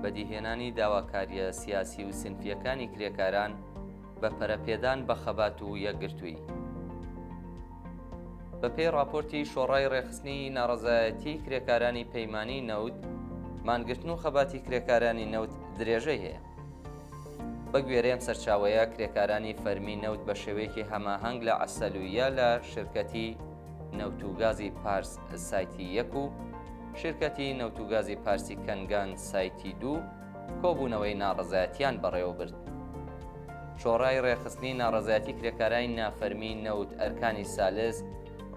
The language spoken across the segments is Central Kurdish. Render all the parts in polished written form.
بەدیهێنانی داواکارییە سیاسی و سینفییەکانی کرێکاران بە پەرەپێدان بە خەبات و یەکگرتوویی. بەپێی ڕاپۆرتی شۆڕای ڕێکخستنی ناڕەزایەتیی کرێکارانی پەیمانیی نەوت، مانگرتن و خەباتی کرێکارانی نەوت درێژەی هەیە. بە گوێرەی ئەم سەرچاوەیە، کرێکارانی فەرمی نەوت بە شێوەیەکی هەماهەنگ لە عەسەلویە لە شرکەتی نەوت و گازی پارس سایتی یەک و شرکەتی نەوت و گازی پارسی کەنگان سایتی دوو کۆبوونەوەی ناڕەزایەتیان بەڕێوەبرد. شۆڕای ڕێکخستنی ناڕەزایەتی کرێکارانی نافەرمی نەوت ئەرکانی سالس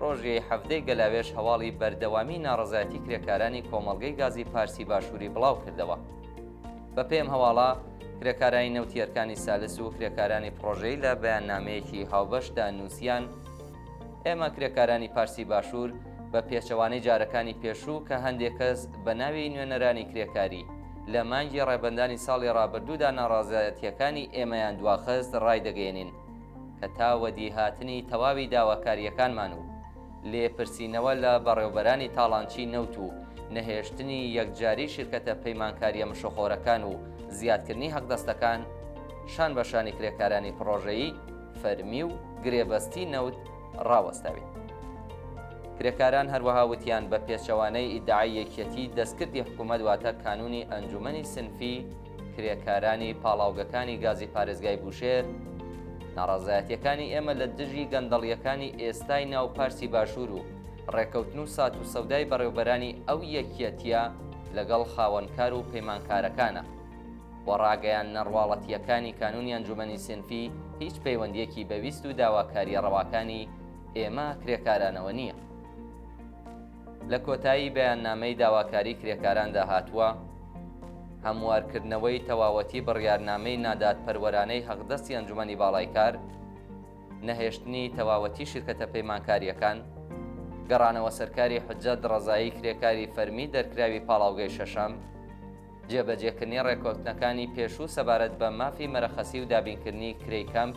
ڕۆژی حەڤدەی گەلاوێژ هەواڵی بەردەوامی ناڕەزایەتی کرێکارانی کۆمەڵگەی گازی پارسی باشووری بڵاو کردەوە. بەپێی ئەم هەواڵە، کرێکارانی نەوتی ئەرکانی سالس و کرێکارانی پڕۆژەیی لە بەیاننامەیەکی هاوبەشدا نووسیان، ئێمە کرێکارانی پارسی باشوور بە پێچەوانەی جارەکانی پێشوو کە هەندێک کەس بە ناوی نوێنەرانی کرێکاری لە مانگی ڕێبەندانی ساڵی ڕابردوودا ناڕازایەتییەکانی ئێمەیان دواخست ڕایدەگەیەنین کە تا وەدیهاتنی تەواوی داواکارییەکانمان و لێپرسینەوە لە بەڕێوبەرانی تاڵانچی نەوت و نەهێشتنی یەکجاری شیرکەتە پەیمانکارییە مشەخۆرەکان و زیادکردنی حەقدەستەکان شان بە شانی کرێکارانی پڕۆژەیی فەرمی و گرێبەستی نەوت ڕاوەستاوین. کرێکاران هەروەها وتیان بە پێچەوانەی ئیدعای یەکیەتی دەستکردی حکوومەت واتە کانوونی ئەنجوومەنی سنفی کرێکارانی پاڵاوگەکانی گازی پارێزگای بوشێر، ناڕەزایەتیەکانی ئێمە لە دژی گەندەڵیەکانی ئێستای ناو پارسی باشوور و ڕێکەوتن و سات و سەودای بەڕێوبەرانی ئەو یەکیەتیە لەگەڵ خاوەنکار و پەیمانکارەکانە و ڕاگەیاندنە ڕواڵەتییەکانی کانوونی ئەنجومەنی سێنفی هیچ پەیوەندییەکی بە ویست و داواکارییە ڕەواکانی ئێمە کرێکارانەوە نییە. لە کۆتایی بەیاننامەی داواکاری کرێکاراندا هاتووە، هەموارکردنەوەی تەواوەتی بڕیارنامەی نادادپەروەرانەی حەقدەستی ئەنجومەنی باڵای کار، نەهێشتنی تەواوەتی شیرکەتە پەیمانکارییەکان، گەڕانەوە سەرکاری حوجەت ڕەزایی کرێکاری فەرمی دەرکراوی پاڵاوگەی شەشەم، جێبەجێکردنی ڕێککەوتنەکانی پێشوو سەبارەت بە مافی مەرەخەسی و دابینکردنی کرێی کەمپ،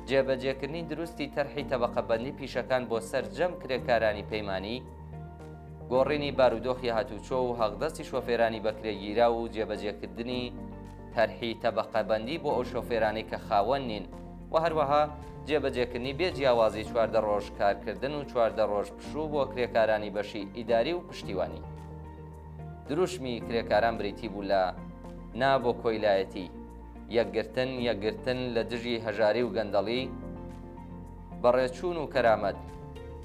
جێبەجێکردنی دروستی تەرحی تەبەقەبەندی پیشەکان بۆ سەرجەم کرێکارانی پەیمانی، گۆڕینی بارودۆخی هاتوچۆ و حەقدەستی شۆفێرانی بەکرێگیراو و جێبەجێکردنی تەرحی تەبەقەبەندی بۆ ئەو شۆفێرانەی کە خاوەن نین و هەروەها جێبەجێکردنی بێ جیاوازی 14 ڕۆژ کارکردن و 14 ڕۆژ پشوو بۆ کرێکارانی بەشی ئیداری و پشتیوانی. دروشمی کرێکاران بریتی بوو لە، نا بۆ کۆیلایەتی، یەکگرتن، یەکگرتن لە دژی هەژاری و گەندەڵی، بەڕێچوون و کەرامەت،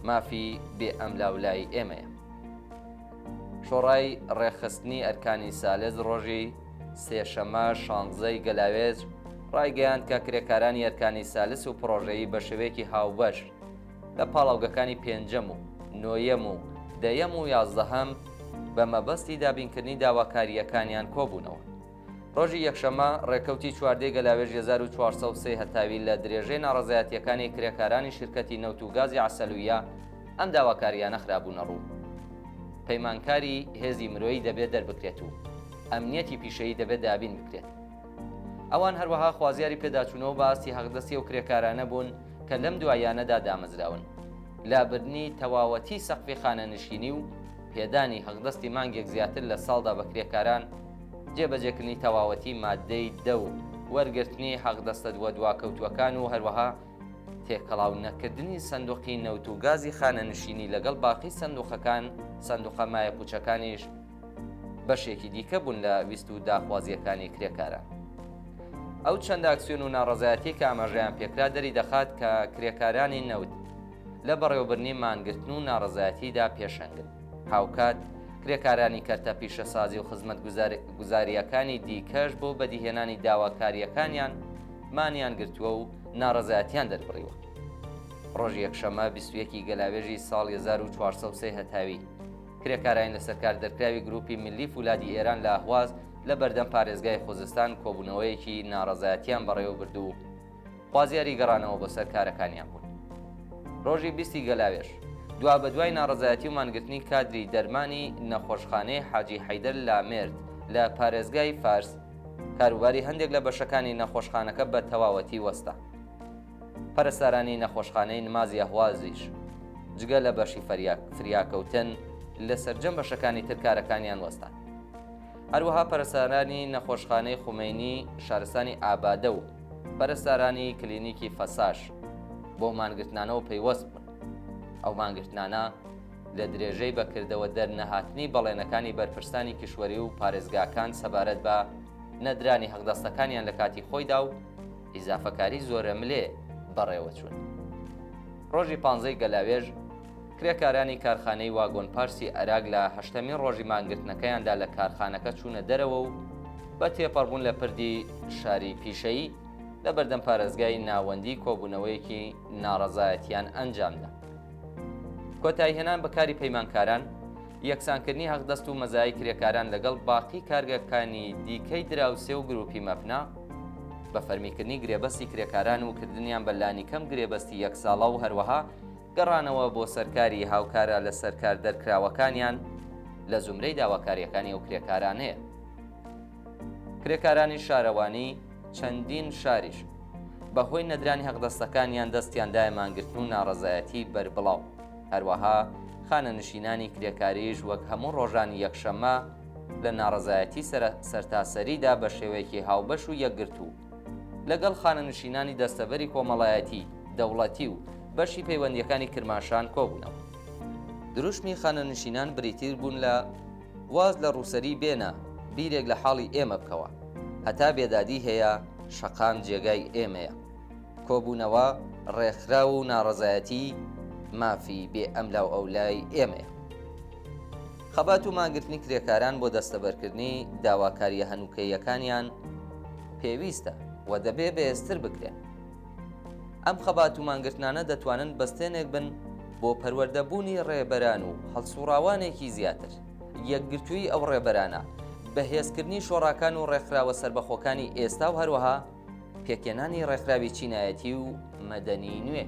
مافی بێ ئەملاولای ئێمەیە. شۆڕای ڕێکخستنی ئەرکانی سالس ڕۆژی سێشەمە شانزەی گەلاوێژ ڕایگەیاند کە کرێکارانی ئەرکانی سالس و پڕۆژەیی بە شێوەیەکی هاوبەش لە پاڵاوگەکانی پێنجەم و نۆیەم و دەیەم و یازدەهەم بە مەبەستی دابینکردنی داواکارییەکانیان کۆبوونەوە. ڕۆژی یەکشەممە، ڕێکەوتی چواردەی گەلاوێژی 1403 هەتاوی لە درێژەی ناڕەزایەتییەکانی کرێکارانی شیرکەتی نەوت و گازی عەسەلویە ئەم داواکارییانە خرابوونە ڕوو. پەیمانکاری هێزی مرۆیی دەبێت دەربکرێت و ئەمنیەتی پیشەیی دەبێت دابین بکرێت. ئەوان هەروەها خوازیاری پێداچوونەوە بە ئاستی حەقدەستی ئەو کرێکارانە بوون کە لەم دواییانەدا دامەزراون. لابردنی تەواوەتی سەقفی خانەنشینی و پێدانی حەقدەستی مانگێک زیاتر لە ساڵدا بە کرێکاران، جێبەجێکردنی تەواوەتی ماددەی دە و وەرگرتنی حەقدەستە وەدواکەوتووەکان و هەروەها تێکەڵاو نەکردنی سندوقی نەوت و گازی خانەنشینی لەگەڵ باقی سندوقەکان، سندوقە مایەپوچەکانیش بەشێکی دیکە بوون لە ویست و داخوازییەکانی کرێکاران. ئەو چەند ئاکسیۆن و ناڕەزایەتیەی کە ئاماژەیان پێکرا دەری دەخات کە کرێکارانی نەوت لە بەڕێوەبردنی مانگرتن و ناڕەزایەتیدا پێشەنگن. هاوکات کرێکارانی کەرتە پیشەسازی و خزمەتگوزارییەکانی دیکەش بۆ بەدیهێنانی داواکارییەکانیان مانیان گرتووە و ناڕەزایەتیان دەربڕیوە. ڕۆژی یەکشەممە 21 ی گەلاوێژی ساڵی 1403 هەتاوی، کرێکارانی لەسەرکار دەرکراوی گروپی ملی فولادی ئێران لە ئەهواز لە بەردەم پارێزگای خوزستان کۆبوونەوەیەکی ناڕەزایەتیان بەڕێوەبرد و خوازیاری گەڕانەوە بۆ سەر کارەکانیان بوون. ڕۆژی بیستی گەلاوێژ، دوابەدوای ناڕەزایەتی و مانگرتنی کادری دەرمانی نەخۆشخانەی حاجی حەیدەر لامێرد لە پارێزگای فارس، کاروباری هەندێک لە بەشەکانی نەخۆشخانەکە بە تەواوەتی وەستا. پەرستارانی نەخۆشخانەی نمازی ئەهوازیش جگە لە بەشی فریاکەوتن لە سەرجەم بەشەکانی تر کارەکانیان وەستان. هەروەها پەرستارانی نەخۆشخانەی خومەینی شارستانی ئابادە و پەرستارانی کلینیکی فەساش بەو مانگرتنانەوە پەیوەست بوون. ئەو مانگرتنانە لە درێژەی بە کردەوە دەرنەهاتنی بەڵێنەکانی بەرپرسانی کیشوەری و پارێزگاکان سەبارەت بە نەدرانی حەقدەستەکانیان لە کاتی خۆیدا و ئیزافەکاری زۆرەملێ بەڕێوەچوون. ڕۆژی پانزەی گەلاوێژ، کرێکارانی کارخانەی واگۆن پارسی ئەراک لە هەشتەمین ڕۆژی مانگرتنەکەیاندا لە کارخانەکە چوونە دەرەوە و بە تێپەڕبوون لە پردی شاری پیشەیی لە بەردەم پارێزگای ناوەندی کۆبوونەوەیەکی ناڕەزایەتیان ئەنجامدا. کۆتاییهێنان بە کاری پەیمانکاران، یەکسانکردنی حەقدەست و مەزایای کرێکاران لەگەڵ باقی کارگەکانی دیکەی دراوسێ و گروپی مەبنا، بە فەرمیکردنی گرێبەستی کرێکاران و کردنیان بە لانیکەم گرێبەستی یەک ساڵە و هەروەها گەڕانەوە بۆ سەرکاری هاوکارە لە سەرکار دەرکراوەکانیان لە زومرەی داواکارییەکانی ئەو کرێکارانەیە. کرێکارانی شارەوانی چەندین شاریش بە هۆی نەدرانی حەقدەستەکانیان دەستیان دایە مانگرتن و ناڕەزایەتی بەربڵاو. هەروەها خانەنشینانی کرێکاریش وەک هەموو ڕۆژانی یەکشەممە لە ناڕەزایەتی سەرتاسەریدا بە شێوەیەکی هاوبەش و یەکگرتوو لەگەڵ خانەنشینانی دەستەبەری کۆمەڵایەتی، دەوڵەتی و بەشی پەیوەندییەکانی کرماشان کۆبوونەوە. دروشمی خانەنشینان بریتیر بوون لە، واز لە ڕووسەری بێنە، بیرێک لە حاڵی ئێمە بکەوە. هەتا بێدادی هەیە، شەقام جێگای ئێمەیە. کۆبوونەوە، ڕێکخراو و ناڕەزایەتی مافی بێ ئەملاوئەولای ئێمەیە. خەبات و مانگرتنی کرێکاران بۆ دەستەبەرکردنی داواکارییە هەنووکەییەکانیان پێویستە و دەبێ بەهێزتر بکرێن. ئەم خەبات و مانگرتنانە دەتوانن بەستێنێک بن بۆ پەروەردەبوونی ڕێبەران و هەڵسوڕاوانێکی زیاتر، یەکگرتوویی ئەو ڕێبەرانە، بەهێزکردنی شۆڕاکان و ڕێکخراوە سەربەخۆکانی ئێستا و هەروەها پێکهێنانی ڕێکخراوی چینایەتی و مەدەنی نوێ.